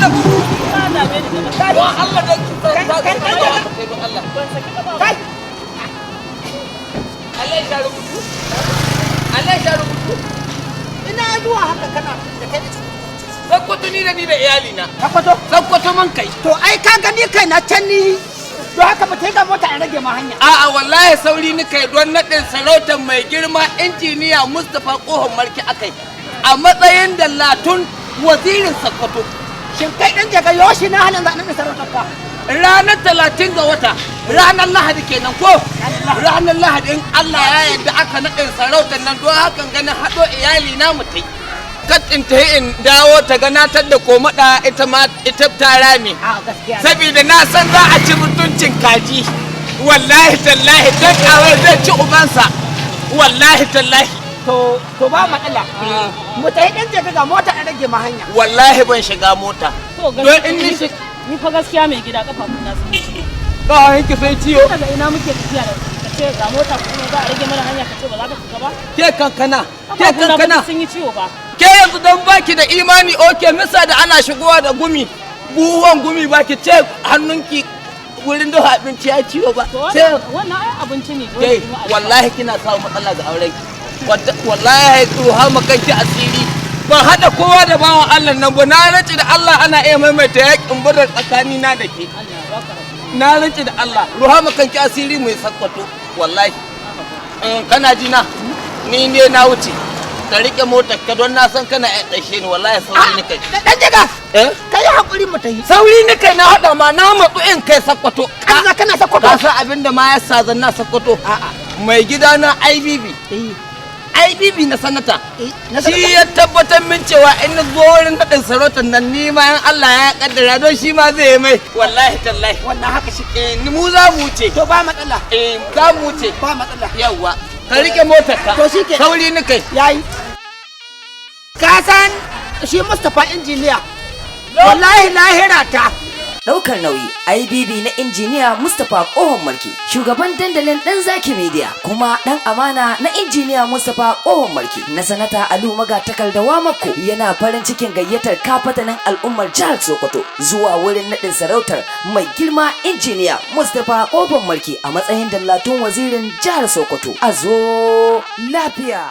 Rabu da Ka dame ni gaba. Don Allah don ki Kai, kai, kai, kai don Allah. Ban saki kafa ba. Kai. Allah ya rubutu. Allah ya rubutu. Ina zuwa haka kana da kai da Sakkwato ni da ni da iyalina. Sakwato? Sakkwato man kai. To ai ka gani kai na can ni don haka ba ta yi ga mota in rage ma hanya. A'a, wallahi sauri ni kai don naɗin sarautar mai girma Injiniya Mustapha Kohon Marki akai a matsayin da latun wazirin Sakkwato. Shin kai ɗan jaga yoshi na halin zanen da sarautar ka? Ranar 30 ga wata, ranar Lahadi kenan ko? Ranar Lahadi in Allah ya yarda aka naɗin sarautar nan, don hakan ganin haɗo iyali na mu tai. Kat in ta in dawo ta ganatar da komaɗa ita ma ita ta rame. A gaskiya. Saboda na san za a ci mutuncin kaji. Wallahi tallahi dan kawai zai ci ubansa. Wallahi tallahi. To ba matsala. Mu ta yi ɗan jaga ga mota in rage ma hanya. Wallahi ban shiga mota. To Don in ni gaskiya ni fa gaskiya mai gida kafafun na sun yi ciwo. Kawai ki sai ciwo. Daga ina muke tafiya da ka ce ga mota kuma za a rage mana hanya, ka ce ba za ka shiga ba? Ke kankana, ke Kafafuna fa kankana. sun yi ciwo ba. Ke yanzu don baki da imani, oke misa da ana shigowa da gumi, buhuwan gumi, baki ce hannunki wurin dafa abinci ya ciwo ba. To Sai wannan ai abinci ne. ke Dole kuma a dafa. Wallahi kina samun matsala ga auren ki. Wallahi tsoha makanki asiri. Ban haɗa kowa da bawan Allah nan ba, na rance da Allah ana iya maimaita yakin Badar tsakani na da ke. Allah ya baka hakuri. Na rance da Allah, ruha makanki asiri mai Sakkwato wallahi. In kana ji na, ni ne na wuce. Ka rike motar ka don na san kana iya ɗashe ni, wallahi sauri ni kai. Ɗan jaga. Eh? Ka yi haƙuri mu ta yi. Sauri ni kai, na haɗa ma na matsu in kai Sakkwato. Ƙarza kana Sakkwato. Ka san abin da ma ya sa zan na Sakkwato? A'a. Mai gida na IBB. Eh. IBB na sanata. Eh, na Shi sanata. ya tabbatar min cewa in na zo wurin naɗin sarautar nan ni ma in Allah ya kaddara don shi ma zai yi mai. Wallahi tallahi. Wannan haka shi. Eh, ni mu za mu wuce. To ba matsala. Eh, za mu wuce. Ba matsala. Yawwa. Ka rike motar ka. To shi ke. Sauri ni kai. Yayi. Ka san shi Mustapha injiniya. Wallahi lahira ta. Ɗaukar nauyi IBB na Injiniya Mustapha Kohon Marki, shugaban dandalin Ɗan Zaki Media, kuma ɗan amana na Injiniya Mustapha Kohon Marki na Sanata Alu Magatakarda Wamakko, yana farin cikin gayyatar kafatanin al'ummar jihar Sokoto zuwa wurin naɗin sarautar mai girma Injiniya Mustapha Kohon Marki a matsayin Dallatun wazirin jihar Sokoto. A zo lafiya.